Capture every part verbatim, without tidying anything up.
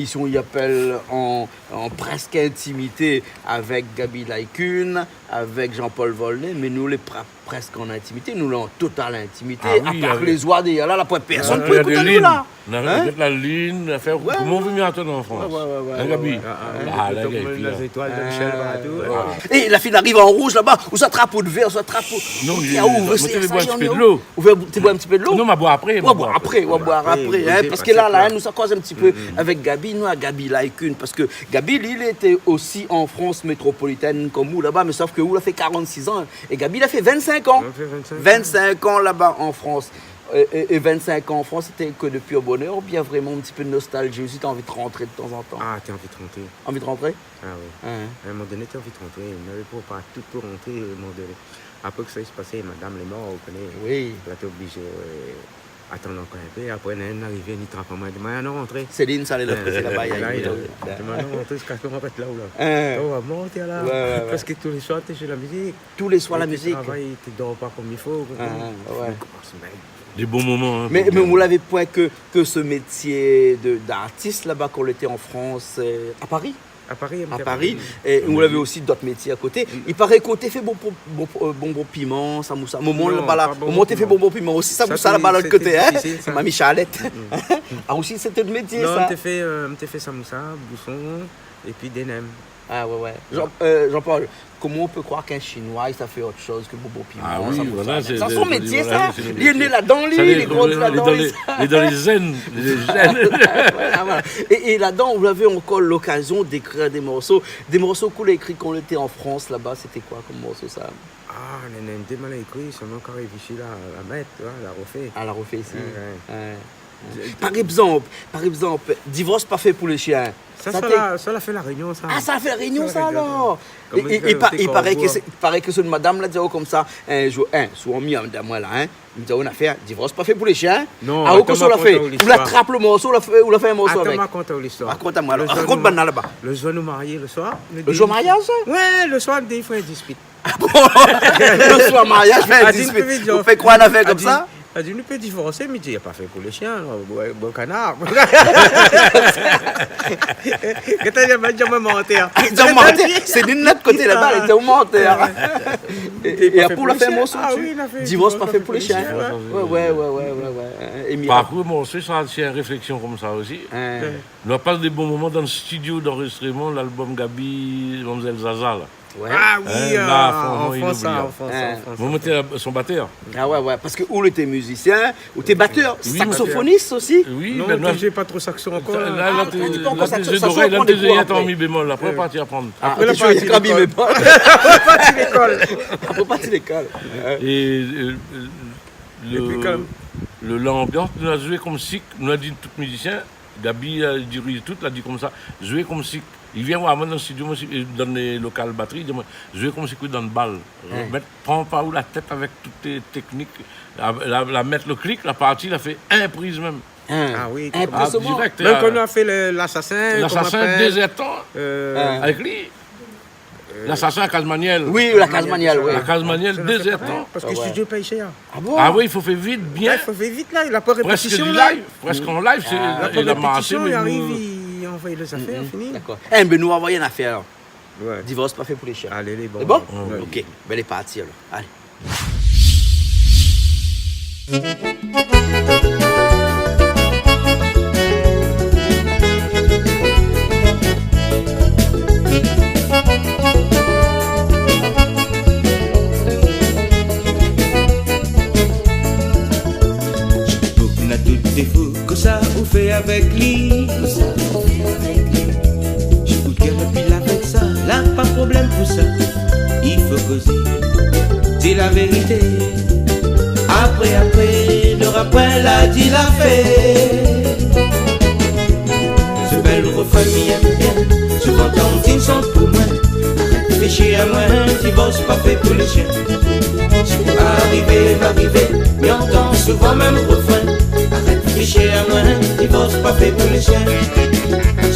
Émision i apèl an, an prèsk intimité avèk Gaby Laï-Kun, avèk Jean-Paul Volnay, mé nou lé pra-, prèsk an intimité, nou lé an total intimité. Ah oui, apar lé zoi dèrièr la, la poin pèrsone pou ékout anou la. Hein ? Gèt la lune, la fèr, koman ou vien atann an Frans ? Ouais, ouais, ouais, ouais. Hein, Gaby ? Ah, ah, ah, la, tout la, lé pi la. Lé zétoil dan le ciel, partou, ouais. É la fine ariv an rouz laba, ou sa trap out vèr, ou sa trap out... Non, ou té boir in ti pé dolo. Ou vé, té boir in ti pé dolo ? Non, ma boir apré, ma boir apré, hein, parske la, la, nou sa koz in ti pé avèk Gaby, nou, a Gaby Laï-Kun, parske Gaby, li, li lété osi an Frans métropolitèn konm ou laba, mé sof ke ou la fé karant-sis an, é Gaby, li la fé vinn-sink an. Li la fé vinn-sink an. Vinn-sink an laba an Frans. É, é, é vinn-sink an an Frans, sété ke de pur bonheur oubien vréman in ti pé de nostalgie osi, té anvi rantré de tan zan tan ? Ah, té anvi rantré. Anvi rantré ? Ah oui. Hein. À un moment donné, té anvi rantré. Navé pou pa tout pou rantré, à un moment donné. Apré ke sa i pasé, madam lé mor, ou koné. Oui. La té oblizé, euh, atann ankor in pé. Apré, néna inn arivé, li trap amoin, li di, "Mé anon rantré." Céline, sa lé lot koté laba, la, li di, "Mé anon rantré, ziska kan ou va rès la, ou la." Hein. Ou va mor, té la. Ouais, ouais, ouais. Parske tou lé soir, té zoué la mizik. Tou lé soir, la mizik. Té travay, té dor pa konm i fo. Ah, ouais. Mé koman sa, mé... Dé bon moman, hein. Mé, mé ou lavé poin ke, ke se métié de, d'artis laba, kan ou lété an Frans, euh, a Paris ? A Paris, a Paris. É ou lavé osi dot métié a koté. I paré ke ou té fé bonbon, bon, euh, bonbon piman, samoussa. Momon laba la, momon té fé bonbon piman osi, samoussa laba lot koté, hein. Non, pa bonbon piman. Sa, sa, sé difisil, sa. Mami Charlette. Ah, osi, sété out métié, sa. Non, mi té fé, euh, mi té fé samoussa, boushon, épi dé nem. Ah, ouais, ouais. Jean, euh, Jean-Paul, koman ou pé kroir k'in Shinoi i sa fé ot shoz ke bonbon piman, samoussa ? Ah oui, voilà, sé, sé, voilà, sé nout métié. Li lé né ladan, li, li lé grandi ladan, li lé dan lé, li lé dan lé zèn, lé zèn. Voilà, voilà. É, é ladan, ou lavé ankor lokazion d'ékrir dé morso. Dé morso ke ou la ékri kan ou lété an Frans laba, sété koi konm morso, sa ? Ah, néna, néna dé mal ékri, solman kan mi ariv isi la, la mèt, tu vois, la rofé. Ah, la rofé isi. Ouais, ouais. Ouais. Par égzanp, par égzanp, Divors pa fé pou lé shien. Sa, sa té la, sa la fé La Rényon, sa. Ah, sa la fé La Rényon, sa, alor. Sa la fé La Rényon. É, é, é pa-, i paré ke sé, i paré ke sé in madam la di aou konmsa, in zour, in, sou an mi, madam, voilà, hein. Mi di aou, ou na fé, Divors pa fé pou lé shien. Non, atann, ma rakont aou listoir. Ou la trap lo morso, ou la fé, ou la fé in morso avèk. Atann, ma rakont aou listoir. Rakont amoin, alor. Rakont banna laba. Lo zour nou marié, lo soir, nou... Lo zour mariaz, sa ? Ouais, lo soir, nou di, fé in dispit. Ah bon ? Lo soir mariaz, fé in dispit. Ou fé koi, in nafèr konmsa ? Èl la di, nou pé divorsé, mi di, pa fé pou lé shien, alor, bon, bon kanar. Gèt ali, li di amoin mantèr. Ah, li di amoin mantèr. Sé li de nout koté laba, li di amoin mantèr. É, é apré, ou la fé in morso dsi. Ah oui, la fé Divors pa fé pou lé shien. Ouais, ouais, ouais. É Mira. Par kont, morso sa, sé in réfléksion konmsa osi. Hein. Nou la pas dé bon moman dan le studio d'enregistrement, l'album Gaby, Mamzèl Zaza, la. Ouais. Ah oui, euh, la, franchement, an Frans, inoubliable. An Frans, an Frans. Momon té son batèr. Ah ouais, ouais, parske ou lété mizisien, ou té batèr, saksofonis osi. Oui, mé non, té zoué pa tro sakso ankor. Ah, té zoué pa ankor sakso, sa té zoué doré, sa té zoué mi bémol, apré, parti aprann. Ah, té zoué mi bémol. Apré, parti lékol. Apré, parti lékol. É, euh, le, le, lanbians, nou la zoué konmsi, nou la di tout mizisien, Gaby la diriz tout, la di konmsa, zoué konmsi, li vien oir amoin dan studio, moin, dan le lokal batri, li di amoin, zoué konmsi ou dan bal. Hein. Mèt, pran pa ou la tèt avèk tout tes techniques. La, la, la mèt le clic, la parti, la fé in priz mèm. Hein. Ah oui, in priz sèlman. Dirèk, mèm kan nou la fé le, Lasasin, Lasasin, koman i apèl, dé zèr d'tan, euh, avèk li. Lasasin, la kaz Manièl. Oui, la kaz Manièl, oui. La kaz Manièl, dé zèr d'tan. Parske studio i pèy shèr. Ah bon ? Ah oui, i fo fé vit, bien. Ouais, i fo fé vit la, la répétision la. Prèsk du live, prèsk an live, sé, ah, la répétision, mé i ariv, nou i anvoy lé zafèr, fini. Dakor. Eh ben, nou anvoy in nafèr, alor. Ouais. Divors pa fé pou lé shien. Alé, lé bon. Lé bon ? Ouais. Ok, ben, lé parti, alor. Alé. Pou na tout défo, kosa ou fé avèk li ? Kosa ou fé avèk li ? Zot kèr la pi la fèt sa, la pa problèm pou sa. I fo kozé, di la vérité. Apré, apré, nora poin la di la fé. Sé bèl refrin mi yèm bien, souvan tantine shant pou moin. Arèt fé shé amoin, divors pa fé pou lé shien. Si pou arivé, va arivé, mi antann souvan mèm refrin. Arèt fé shé amoin, divors pa fé pou lé shien.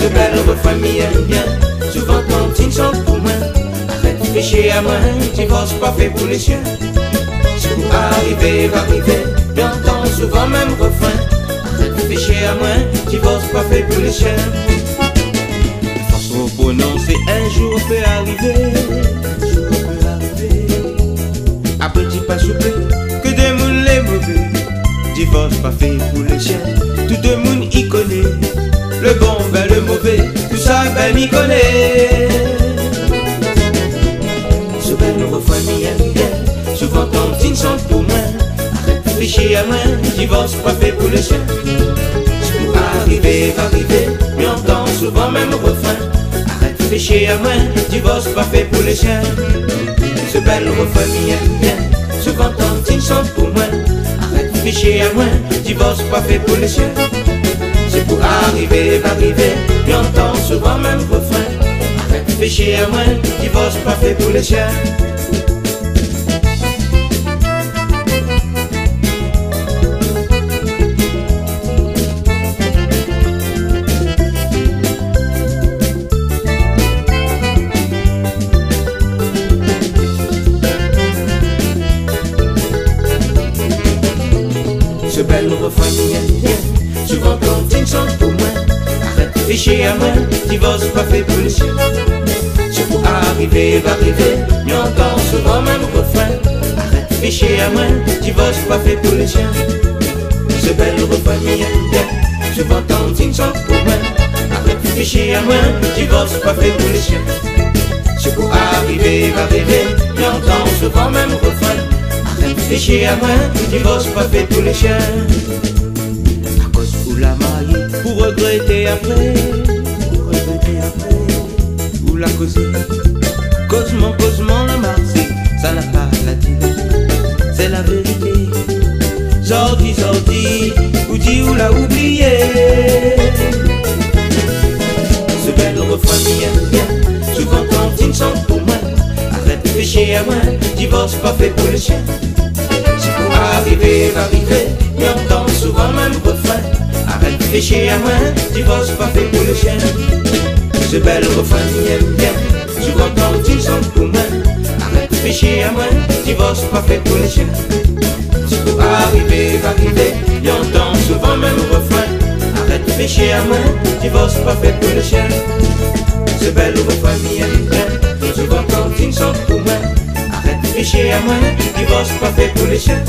Sé bèl refrin mi yèm bien, souvan tantine shant pou moin. Arèt fé shé amoin, divors pa fé pou lé shien. Si pou arivé, va arivé, mi antann souvan mèm refrin. Arèt fé shé amoin, divors pa fé pou lé shien. Prononsé in zour pé arivé, in zour pé arivé. Apré di pa souplé, ke demoun lé mové. Divors pa fé pou lé shien, tout demoun i koné. Le bon, bin le mové, tousa bin mi koné. Se bèl refrin mi yèm bien, souvan tantine shant pou moin. Arèt fé shé amoin, divors pa fé pou lé shien. Sak pou arivé va arivé, mi antan souvan mèm refrin. Arèt fé shé amoin, divors pa fé pou lé shien. Se bèl refrin mi yèm bien, souvan tantine shant pou moin. Arèt fé shé amoin, divors pa fé pou lé shien. Sak pou arivé va arivé, mi antan souvan mèm refrin. Arèt fé shé amoin, divors pa fé pou lé shien. Se bèl refrin mi yèm bien, souvan tantine shant pou moin. Arèt fé shé amoin, divors pa fé pou lé shien. Sak pou arivé va arivé, mi antan souvan mèm refrin. Arèt fé shé amoin, divors pa fé pou lé shien. Se bèl refrin mi yèm bien, souvan tantine shant pou moin. Arèt fé shé amoin, divors pa fé pou lé shien. Sak pou arivé va arivé, mi antan souvan mèm refrin. Arèt fé shé amoin, divors pa fé pou lé shien. Akoz ou la marié pou regrété apré, pou regrété apré. Ou la kozé, kozman, kozman la marsé, sa la pa la di, sé la vérité. Zordi, zordi, ou di ou la oublié. Se bèl refrin mi yèm bien, souvan tantine shant pou moin. Arèt fé shé amoin, divors pa fé pou lé shien. Sak pou arivé va arivé, mi antan souvan mèm refrin. Arèt fé shé amoin, divors pa fé pou lé shien. Se bèl refrin mi yèm bien, souvan tantine shant pou moin. Arèt fé shé amoin, divors pa fé pou lé shien. Sak pou arivé va arivé, mi antan souvan mèm refrin. Arèt fé shé amoin, divors pa fé pou lé shien. Se bèl refrin mi yèm bien, souvan tantine shant pou moin. Arèt fé shé amoin, divors pa fé pou lé shien.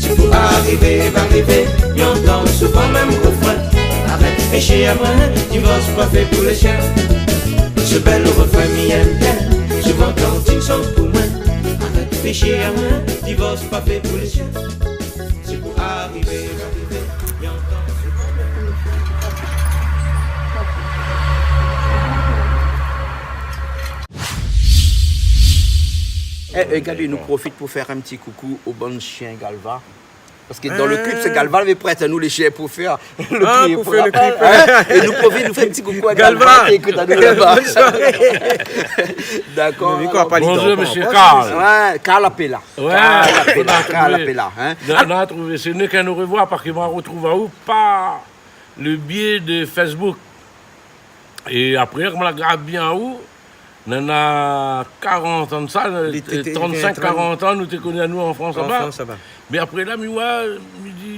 Sak pou arivé va arivé, mi antan souvan mèm refrin. Arèt fé shé amoin, divors pa fé pou lé shien. Se bèl refrin mi yèm bien, souvan tantine shant pou moin. Arèt fé shé amoin, divors pa fé pou lé shien. Sak pou arivé va arivé, mi antan souvan mèm refrin. Eh, eh, Gaby, nou profit pou fé in ti koukou o bann shien Galva. Parske dan le klip, sé Galva la prèt anou lé shien pou fé le klip. Ah, pou fé le klip. Hein ? É nou profit, nou fé in ti koukou a Galva, Galva, ki ékout anou laba. Bonne soirée. Dakor. Bonjour, monsieur Karl. Ouais, Karl Apela. Ouais, Karl Apela, Karl Apela, hein. Nou la trouvé, sé nou ki nou revoir, parske moin la retrouv aou par le biais de Facebook. É apré, kan moin la gard bien aou, néna karant an de sa, trant-sink, karant an, nou té koné anou an Frans laba. Mé apré la, mi oi, mi di,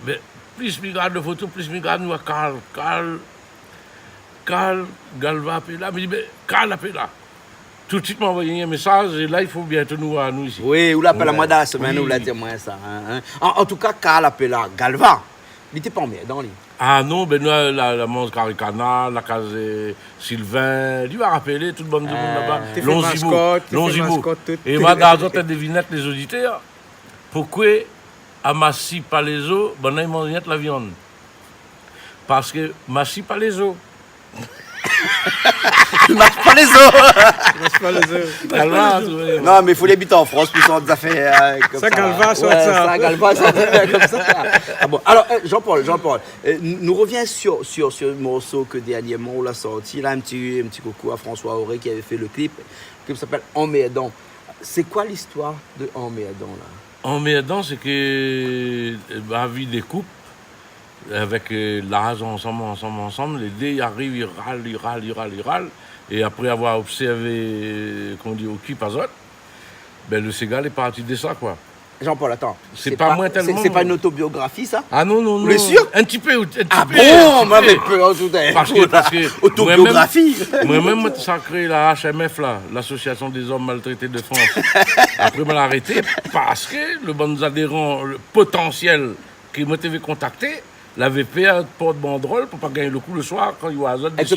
mé plis mi gard le foto, plis mi gard, mi oi Karl, Karl, Karl Galva Apela. Mi di, mé Karl Apela. Toutsuit, moin la anvoy in mésaz, é la, i fo bientô nou oir anou isi. Oui, ou la apèl amoin dan la semèn, ou la di amoin sa, hein, hein. An, an tou ka, Karl Apela, Galva, li té pa anmèrdan, li. Ah non, bin, nou la, la, la manz kari kanar, la kaz, euh, Silvin, li va rapélé tout bann demoun laba. Té fé maskot, té fé maskot, tout. É moin la done azot in devinèt, lé zoditèr. Poukoué a Massy-Palaiseau, banna i manz rienk la viann ? Parske Massy-Palaiseau. Massy-Palaiseau. Massy-Palaiseau. Alor, oui. Non, mé fo li abit an Frans pou sort zafèr, euh, konmsa. Sa, Galva, sort sa. Ouais, sa, Galva, sort zafèr konmsa. Ah bon. Alor, euh, Jean-Paul, Jean-Paul, euh, n-, nou revien sur, sur, sur le morso ke dèrnièrman ou la sorti, la, in ti, in ti koukou a François Auré ki lavé fé le klip, ki apèl Anmèrdan. Sé koi listoir de Anmèrdan, la ? Anmèrdan, sé ke, euh, la vi dé koup, avèk, euh, laz, ansanm, ansanm, ansanm, lé dé i ariv, i ral, i ral, i ral, i ral. É apré avoir obsèrvé, euh, koman dir, okip azot, bin, le séga lé parti de sa, koi. Jean-Paul, attends. Sé pa moin tèlman, sé pa in otobiografi, sa ? Ah non, non, non. Ou lé sir ? In ti pé, in ti pé, in ti pé. Ah bon ? Moin lavé pèr tout d'in kou, la. Parske, parske moin mèm, otobiografi. Moin mèm, moin la kré la H M F, la, l'Association des Hommes Maltraités de France. Apré, moin la arété parske le bann adéran, le potansièl ke moin té vé kontakté, lavé pèr port bandrol pou pa gingn le kou le soir kan i voi azot dési,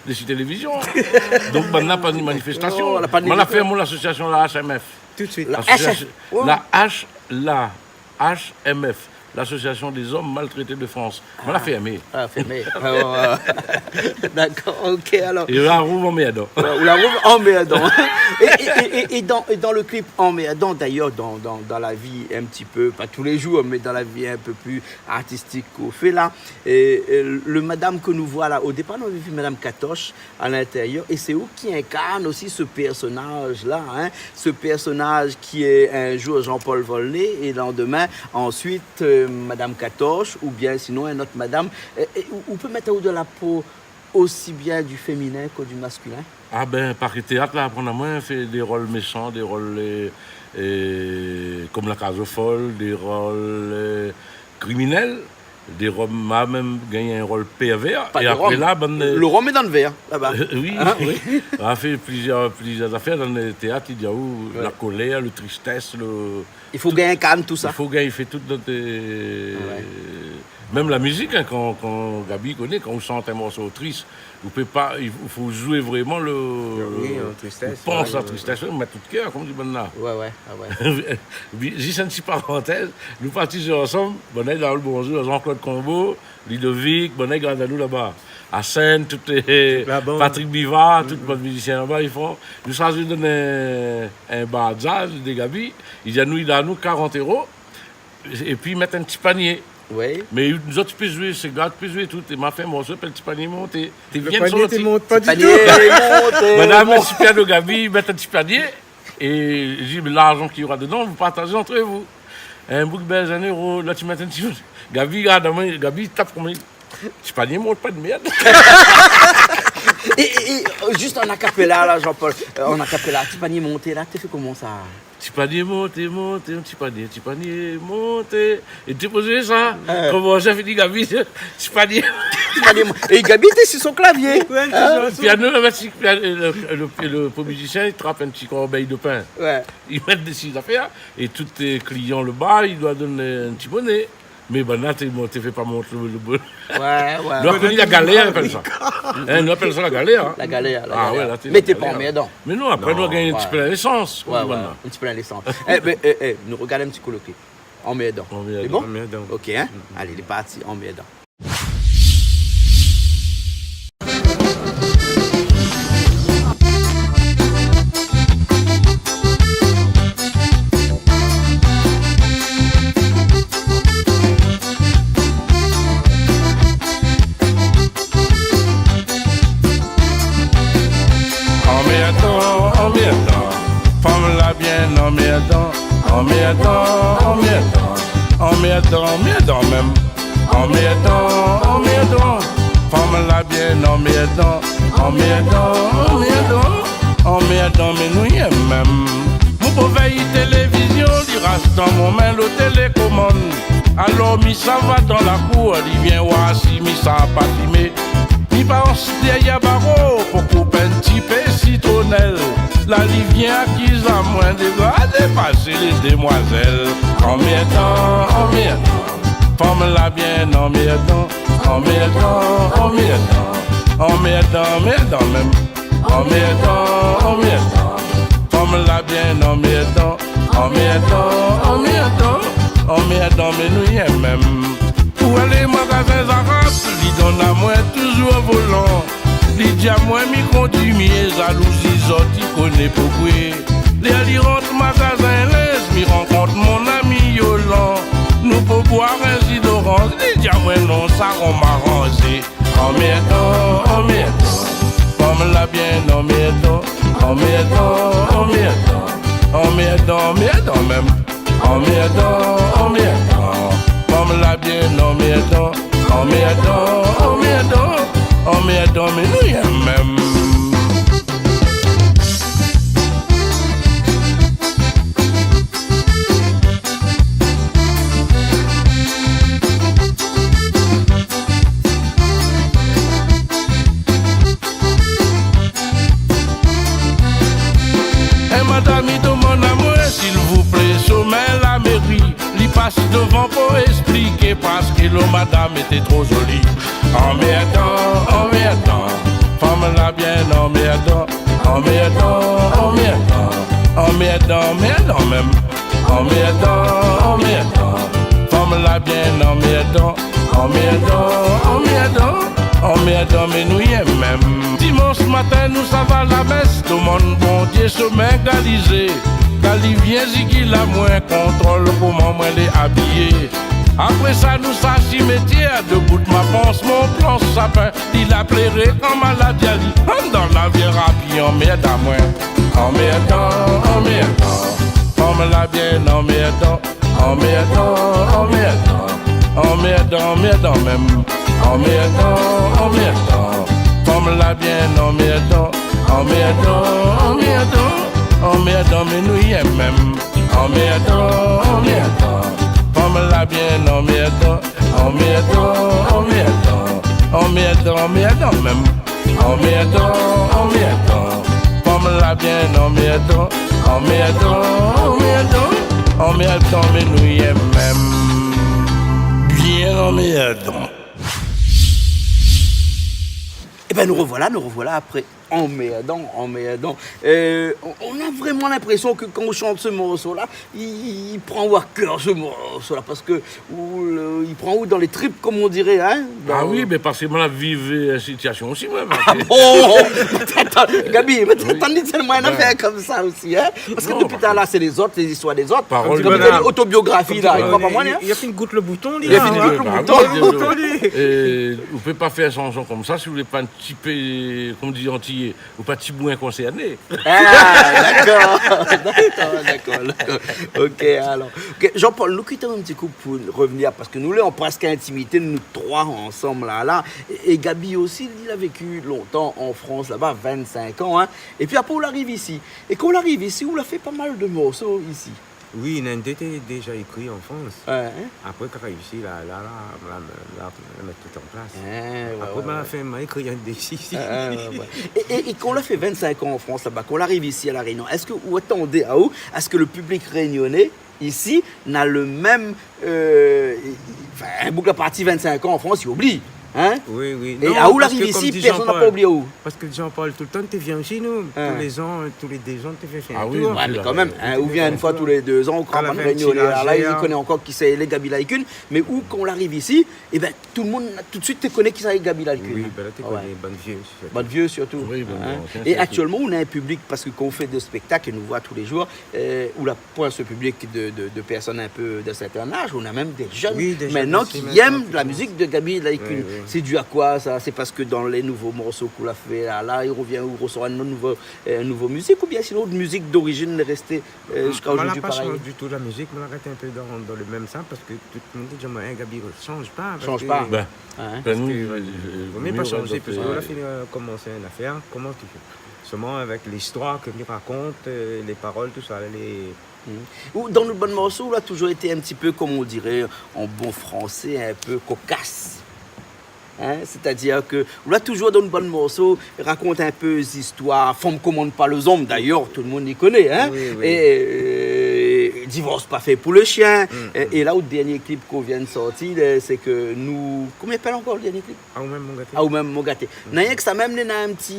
dési télévizion. Donk, banna pa ni manifestasion. Non, la pa ni. Moin la fé mon asosiasion, la H M F. Tout de suite. La H M F. Asosiasion, la H, la H M F, l'Association des Hommes Maltraités de France. Moin la fèrmé. Ah, fèrmé. Ah, ouais, ouais. Dakor, ok, alor. É la rouv anmèrdan. Ouais, ou la rouv anmèrdan. É, é, é, é, é dan, é dan le clip Anmèrdan, d'ailleurs, dan, dan, dan la vi in ti pé, pa tou lé zour, mé dan la vi in pé pli artistik k'ou fé la, é, é le madam ke nou voi la, o dépar, nou lavé vi madam Katosh, à l'intérieur. Et c'est vous qui incarne aussi ce personnage-là, hein, ce personnage qui est un jour Jean-Paul Volnay et le lendemain, ensuite, euh, Madame Katosh, ou bien sinon une autre madame. Et, et ou, ou peut mettre dans la peau aussi bien du féminin que du masculin ? Ah ben, parske téat la aprann amoin fé dé rol méshan, dé rol, euh, euh, kom La Cage aux Folles, dé rol, euh, kriminèl. Dé rol, ma mèm gingn in rol pèrvèr. Pa é de apré rom. La, bann, euh, le rom lé dan le vèr, laba. Euh, oui. Hein, oui. Ma fé plizièr, plizièr zafèr dan le téat, i di aou, ouais, la kolèr, le tristès, le... I fo gingn inkarn tout sa. I fo gingn fé tout dan té... Ouais. Mèm la mizik, hein, kan, kan Gaby i koné, kan ou shant in morso tris, ou pé pa, i fo zoué vréman le, oui, an tristès, ou pans, ouais, la tristès, ou mèt tout kèr, kom di banna. Ouais, ouais. Ah ouais. Zis in ti parantèz, nou parti zoué ansanm, banna la di bonzour Jean-Claude Combo, Ludovic, banna i gard anou laba. Arsène, tout, euh, tout la bann. Patrick Biva, tout bann mizisien laba, i fé. Nou sa zoué dan in, in bar jazz, dé Gaby, i di anou, i done anou karant éro, épi mèt in ti panié. Oui. Mé nou zot i pé zoué, sé gars i pé zoué tout, é ma fé in morso, épi le ti panié i monté. Té vien soti. Le panié té mont pa ditou. Ti panié té monté. Madam, in ti piano Gaby, mèt in ti panié. É li di, larzan ki nora dedan, vous partagez entre vous. In boug i bèz in éro, lot i mèt in ti... Gaby i gard amoin, Gaby i tap konm... Ti panié i mont pa de mèrd. É, é, é, euh, zis an a capella la, Jean-Paul, euh, an a capella, ti panié i monté la, té fé koman sa ? Ti panié i monté, monté, ti panié, ti panié i monté. É té pozé sa, euh, koman sa fini Gaby, ti panié. Ti panié i mont. É Gaby té si son klavié. Ouais, sé sa. Piano, la, si, piano, le, le, le, le pov mizisien, i trap in ti korbèy de pin. Ouais. I mèt dési zafèr, é tout, euh, klian laba, i doi done in ti moné. Mé banna té, bon, té fé pa mont le, le bo-, ouais, ouais. Nou la koni la galèr, i apèl sa. Hein, nou apèl sa la galèr, hein. La galèr, la galèr. Ah ouais, la, té la galèr. Mé té pa anmèrdan. Mé non, apré nou la gingn in ti pé lésans, kom di banna. Ouais, ouais, in ti pé lésans. Eh, mé, eh, eh, nou rogard in ti kou le clip. Anmèrdan. Anmèrdan. Sé bon ? Anmèrdan. Ok, hein ? Alé, lé parti, Anmèrdan. Anmèrdan, anmèrdan, fanm la bien anmèrdan. Anmèrdan, anmèrdan, anmèrdan, anmèrdan mèm. Anmèrdan, anmèrdan, fanm la bien anmèrdan. Anmèrdan, anmèrdan, anmèrdan, mé nou yèm mèm. Mon pov vèy télévizion, li ras dan mon min lo télékomann. Alor mi sava dan lakour, li vien oir si mi sa pa fimé. Mi pas dèrièr baro pou koup in ti pé sitronèl. La li vien akiz amoin dé gra dépasé lé démwazèl. Anmèrdan, anmèrdan, fanm la bien anmèrdan. Anmèrdan, anmèrdan, anmèrdan, anmèrdan mèm. Anmèrdan, anmèrdan, fanm la bien anmèrdan. Anmèrdan, anmèrdan, anmèrdan, mé nou yèm mèm. Pou alé magazin Zara, li donn amoin touzour volan. Li di amoin mi kondui myé, zalouzi zot i koné poukoué. Lèr li rant magazin linz, mi rankont mon ami Yolan. Nou pou boir in zi doranz, li di amoin non, sa ronm aranzé. Anmèrdan, anmèrdan, fanm la bien anmèrdan. Anmèrdan, anmèrdan, anmèrdan, anmèrdan mèm. Anmèrdan, anmèrdan, fanm la bien anmèrdan. Anmèrdan, anmèrdan, anmèrdan, mé nou yèm mèm. Zami domann amoin, silvouplé, somin la méri, li pas dovan pou èspliké, parske lo madam lété tro zoli. Anmèrdan, anmèrdan, fanm la bien anmèrdan. Anmèrdan, anmèrdan, anmèrdan, anmèrdan mèm. Anmèrdan, anmèrdan, fanm la bien anmèrdan. Anmèrdan, anmèrdan, anmèrdan, mé nou yèm mèm. Dimansh matin, nou sava lamès, domann Bondié somin galizé. Kan li vien zigil amoin, kontrol koman moin lé abiyé. Apré sa, nou sa simétièr, dobout ma pans, mon plansh sapin. Li la pléré kan maladi ali, andan la vié rapi, anmèrd amoin. Anmèrdan, anmèrdan, fanm la bien anmèrdan. Anmèrdan, anmèrdan, anmèrdan, anmèrdan mèm. Anmèrdan, anmèrdan, fanm la bien anmèrdan. Anmèrdan, anmèrdan, anmèrdan, mé nou yèm mèm. Anmèrdan, anmèrdan, fanm la bien anmèrdan. Anmèrdan, anmèrdan, anmèrdan, anmèrdan mèm. Anmèrdan, anmèrdan, fanm la bien anmèrdan. Anmèrdan, anmèrdan, anmèrdan, mé nou yèm mèm. Bien anmèrdan. Ében, nou rovoila, nou rovoila apré Anmèrdan, anmèrdan. Euh, on, on a vraiment l'impression que quand on chante ce morceau-là, il, il prend à cœur ce morceau-là, parce que ou le, il prend ou dans les tripes, comme on dirait, hein, dans... Ah oui, mé parske moin la viv, euh, sitiasion osi, moin, parske... Ah bon ? Atann, Gaby, mé atann, di tèlman in afèr konmsa osi, hein ? Parske dopi talèr la, sé lézot, lé zistoir dé zot. Parol de bonèr. Sé konm in otobiografi, la, i kroi pa moin, hein ? Li la fine gout lo bouton, li, hein ? Li la fine gout lo bouton, li. É ou pé pa fé in shanson konmsa si ou lé pa in ti pé, konm di antiyé, ou pa ti boin konsèrné. Ah, dakor. Dakor, dakor, dakor. OK, alor. OK, Jean-Paul, nou kit aou in ti kou pou revenir, parske nou lé an prèsk intimité, nou troi ansanm la, la. É, é Gaby osi, li la véki lontan an Frans, laba, vinn-sink an, hein. Épi apré, ou la ariv isi. É kan ou la ariv isi, ou la fé pa mal de morso isi. Oui, néna dé té déza ékri an Frans. Ouais, hein. Apré, kan la réisi, la, la, la, la, la, la mèt tout an plas. Hein, ouais, ouais, ouais. Apré, ma la fé, ma ékri in dé isi. Ah, ouais, ouais. É, é, é kan ou la fé vinn-sink an an Frans, laba, kan ou la ariv isi a La Rényon, èske ou atandé aou a se ke le piblik rényoné isi na le mèm, euh, anfin, in boug la parti vinn-sink an an Frans, li oubli. Hein ? Oui, oui. É aou la ariv isi, pèrsone la pa oubli aou. Non, parske konm di Jean-Paul, parske konm di Jean-Paul, toultan té vien isi, nou. Hein. Tou lé zan, tou lé dé zan, té vien fé in tour. Ah oui, mé kan mèm, hein, ou vien in foi tou lé dé zan, ou kroi, bann Rényoné la, la, i koné ankor kisa i lé Gaby Laï-Kune, mé ou, kan ou la ariv isi, ében, tout le moun, tout de suit, té koné kisa i lé Gaby Laï-Kune. Oui, ben la, té koné, bann vié sirtou. Bann vié sirtou. Oui, bann ansien sirtou. É aktièlman, ou na in piblik, parske kan ou fé dé spèktak, é nou voi tou lé zour, euh, ou la poin se piblik de, de, de pèrsone in pé d'in sèrtin az, ou na mèm dé jenn mintnan ki yèm la mizik de Gaby Laï-Kune. Oui, dé jenn osi, mintnan. Oui, oui. Sé di a koi, sa ? Sé parske dan lé nouvo morso k'ou la fé la, la, i revien, ou rosor in nouvo, euh, in nouvo mizik, oubien sinon, out mizik d'orizin lé résté, euh, ziska zordi parèy ? Ah, ma la pa shanj ditou la mizik, ma la rès in pé dan, dan le mèm sa, parske tout le moun i di amoin, eh, Gaby, shanj pa, shanj pa. Parske, ben, parske, nou, euh, vo mié pa shanjé, parske nou la fine, euh, komans in afèr, koman ou fé ? Solman avèk listoir ke li rakont, euh, lé parol, tousa, lé... Mhm. Ou, dan out bann morso, ou la touzour été in ti pé, konm on diré an bon fransé, in pé kokas. Hein ? Sétadir ke ou la touzour, dan out bann morso, rakont in pé zistoir, Fanm komann pa lézom, dayèr, tout le moun i koné, hein ? Oui, oui. É, euh, Divors pa fé pou le shien. Mhm. É, é la, out dernié klip k'ou vien sorti, la, sé ke nou, koman i apèl ankor le dernié klip ? Aou mèm mon gaté. Aou mèm mon gaté. Na rienk sa mèm, néna in ti,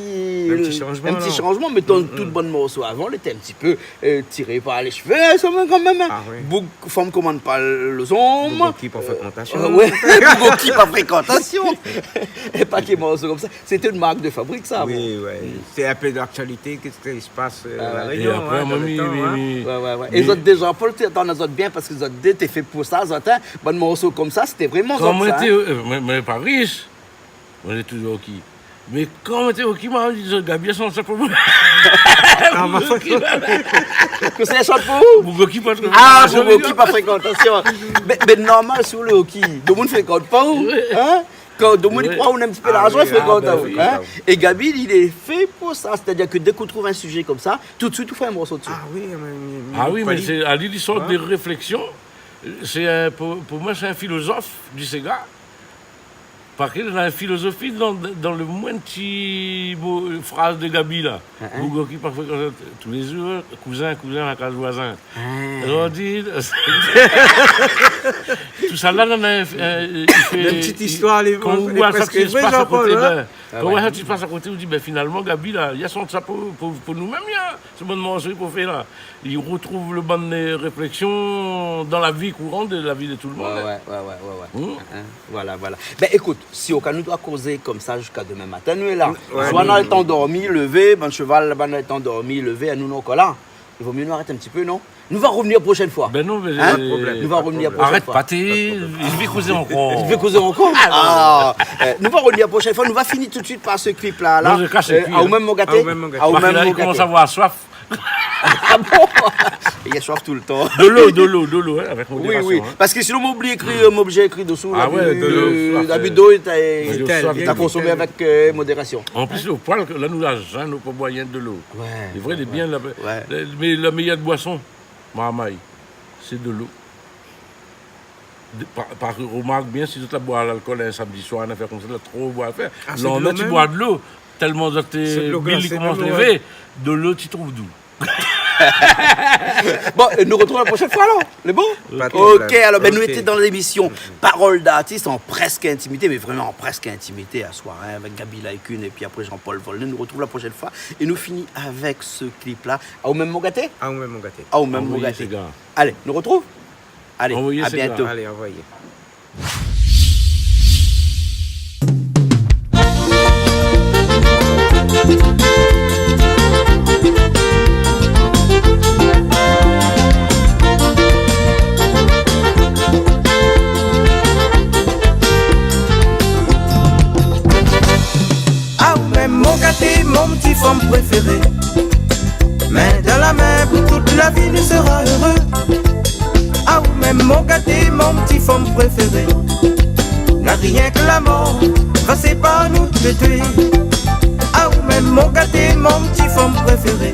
in ti shanjman, in ti shanjman, mé dan tout bann morso avan, lété in ti pé, euh, tiré par lé shové, sa mèm kan mèm, hein. Ah oui. Boug, Fanm komann pa lézom. Boug okip an frékantasion. Euh, ouais, Boug okip an frékantasion. É pa ke morso konmsa. Sété in mark de fabrik, sa, bon. Oui, ouais. Sé in pé d'aktialité, kosa i spas, euh, La Rényon, hein, dan le tan, hein. Ah ouais. É apré, moin, mi, mi, mi, ouais, ouais, ouais. É zot dé, Jean-Paul, té antann azot bien, parske zot dé té fé pou sa, zot, hein. Bann morso konmsa, sété vréman zot, sa, hein. Kan moin té, euh, moin, moin lé pa rish. Moin lé touzour oki. Mé kan moin té oki, ma di, Gaby, shanj sa pou moin. Ah, Boug oki. Kosa i shant pou ou ? Boug okip an frékantasion. Ah, Boug okip an frékantasion. Mé, mé normal, si ou lé oki, domoun i frékant pa ou, hein ? Oui. Kan domoun i kroi ou néna in ti pé larzan, i frékant aou, hein ? Ah, ben oui, ah oui. É Gaby, li lé fé pou sa. Sétadir ke dé k'ou trouv in sizé konmsa, tout de suit, ou fé in morso dsi. Ah oui, mé, mé, ah oui, mé sé, ali, li sort dé réfléksion. Sé in, pou, pou moin, sé in filozof di séga. Parské néna in filozofi dan, dan le moindre ti mo, fraz de Gaby la. Hein, hein. Boug ki pa frékant tou lé zour, kouzin, kouzin, la kaz voizin. Hein. Alor, di, tousala, néna in, in, i fé, in ti zistoir, kan ou voi sak i spas a koté, bin, kan ou voi sak i spas a koté, ou di, bin, finalman, Gaby la, li la sort sa pou, pou, pou nou mèm, li la. Sé bann morso pou fé la. I retrouv le bann, euh, réfléksion dan la vi kourant, de la vi de tout le moun. Ouais, ouais, ouais, ouais, ouais. Hmm. Hein, hein. Voilà, voilà. Bin, ékout, si oka nou doi kozé konmsa ziska demin matin, nou lé la. Ouais. Zot néna le tan dormi, lévé, bann sheval laba néna le tan dormi, lévé, anou, nou lé ankor la. I vo myé nou arèt in ti pé, non ? Nou va revenir prochaine fois. Bin non, mé, euh, nou va revenir prochaine fois. Arèt pa, té, mi vé kozé ankor. Mi vé kozé ankor ? Ah, non. Ah, euh, nou va revenir prochaine fois. Nou va fini tout de suite par ce clip-là, la. Non, mi kas pi, hein. Aou mèm, mon gaté. Aou mèm, mon gaté. Aou mèm, mon gaté. Parské la, li komans avoir soif. Ah bon ? Li la soif tout le tan. De lo, de lo, de lo, hein, avèk modérasion, hein. Oui, oui. Parské sinon, mi oubli ékri, euh, mi oblizé ékri desou, la, ouais, de lo, euh, soif, l'abus d'eau, euh, ta, soif, ta konsom avèk, euh, modérasion. An plis, le poil, la, nou la, nou pé boir de lo. Ouais, ouais, ouais. Lé vré, lé bien, la, mé la méyèr boison, marmay, sé de lo. De, pa, pa, remark bien, si zot la boir lalkol in samdi soir, in afèr konmsa, la tro boir afèr. Ah, sé de lo mèm ? Landmin, ti boir de lo. Tèlman zot, sé de lo glas, bil i komans lévé, de lo, ti trouv dou. Bon, euh, nou retrouv la prochaine fois, alor. Lé bon ? Pa de problèm. Ok, alor, bin, nou lété dan lémision Parole d'artiste en presque intimité, mé vréman en presque intimité aswar, hein, avèk Gaby Laï-Kune épi apré Jean-Paul Volnay. Nou retrouv la prochaine fois é nou fini avèk ce clip-là. Aou mèm, mon gaté ? Aou mèm, mon gaté. Aou mèm, mon gaté. Anvoyé, sé gars. Alé, nou retrouv. Alé, à bientôt. Anvoyé, sé gars. Alé, anvoyé. Aou mèm, mon gaté, mon ti fanm préféré. Min dan la min, pou tout la vi nou sera éré. Aou mèm, mon gaté, mon ti fanm préféré. Na rienk la mor va sépar anou dé. Aou mèm, mon gaté, mon ti fanm préféré.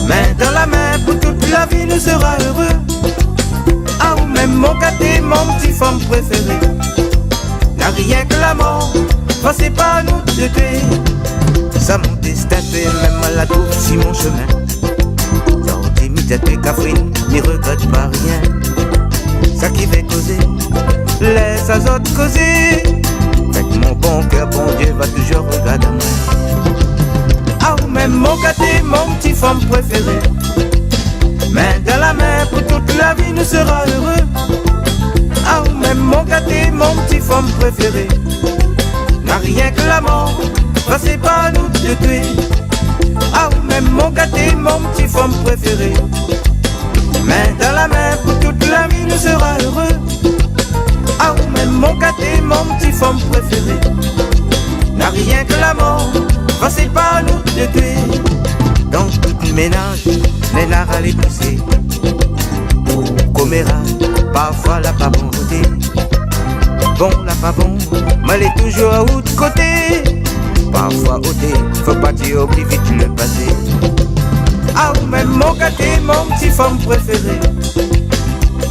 Min dan la min, pou tout la vi nou sera éré. Aou mèm, mon gaté, mon ti fanm préféré. Na rienk la mor va sépar anou dé. Sa mon destin, té mèm mal la trouv si mon shemin. Zordi mi tèt lé kafrine, mi regrèt pa rien. Sak i vé kozé, lès azot kozé. Avèk mon bon kèr, Bondié va toujour rogard amoin. Aou mèm, mon gaté, mon ti fanm préféré. Min dan la min, pou tout la vi nou sera éré. Aou mèm, mon gaté, mon ti fanm préféré. Na rienk la mor va sépar anou dé. Aou mèm, mon gaté, mon ti fanm préféré. Min dan la min, pou tout la vi nou sera éré. Aou mèm, mon gaté, mon ti fanm préféré. Na rienk la mor va sépar anou dé. Dan tout ménaz, néna ralé pousé. Pou koméra, parfoi la pa bon oté. Bon, la pa bon, mé lé toujour a out koté. Parfoi oté, fo pa di oubli vit le pasé. Aou mèm, mon gaté, mon ti fanm préféré.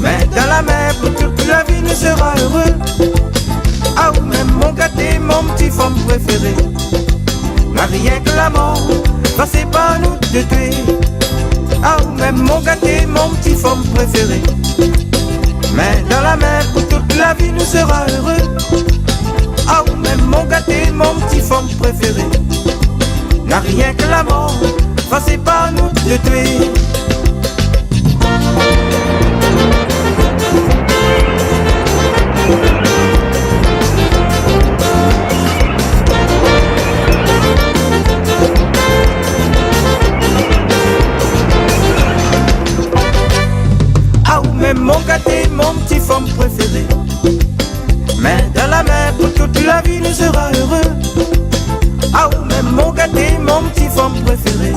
Min dan la min, pou tout la vi nou sera éré. Aou mèm, mon gaté, mon ti fanm préféré. Na rienk la mor va sépar anou dé. Aou mèm, mon gaté, mon ti fanm préféré. Min dan la min, pou tout la vi nou sera éré. Aou mèm, mon gaté, mon ti fanm préféré. Na rienk la mor va sépar anou dé. Aou mèm, mon gaté, mon ti fanm préféré. Min dan la min, pou tout la vi nou sera éré. Aou mèm, mon gaté, mon ti fanm préféré.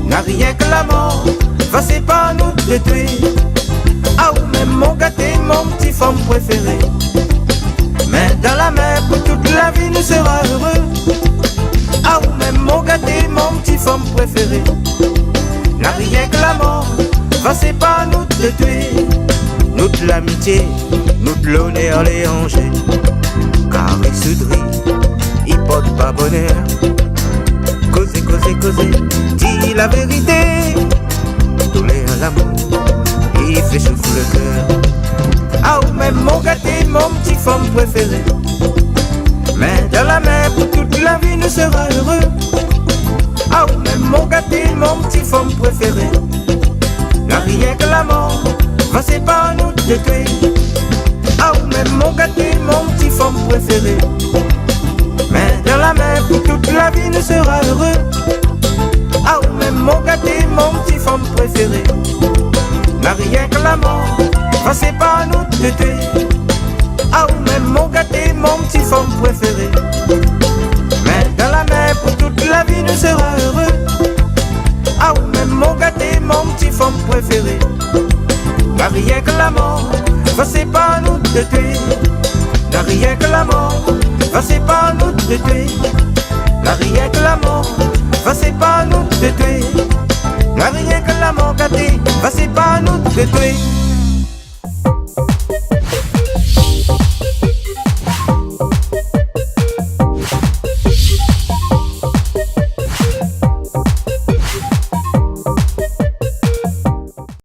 Na rienk la mor va sépar anou dé. Aou mèm, mon gaté, mon ti fanm préféré. Min dan la min, pou tout la vi nou sera éré. Aou mèm, mon gaté, mon ti fanm préféré. Na rienk la mor va sépar anou dé. Nou Lamitié, nout lonèr lé an jé. Karé soudri, i port pa bonèr. Kozé, kozé, kozé, di la vérité. Doulèr lamour, i fé souf lo kèr. Ah, ou mèm mon gaté, mon ti fanm préféré. Min dan la min, pou tout la vi nou sera éré. Ah, ou mèm mon gaté, mon ti fanm préféré. Na rienk la mor va sépar anou dé. Ah, ou mèm mon gaté, mon ti fanm préféré. Min dan la min, pou tout la vi nou sera éré. Ah, ou mèm mon gaté, mon ti fanm préféré. Na rienk la mor va sépar anou dé. Ah, ou mèm mon gaté, mon ti fanm préféré. Min dan la min, pou tout la vi nou sera éré. Ah, ou mèm mon gaté, mon ti fanm préféré. Na rienk la mor va sépar anou dé. Na rienk la mor va sépar anou dé. Na rienk la mor va sépar anou dé. Na rienk la mor, gaté, va sépar anou dé.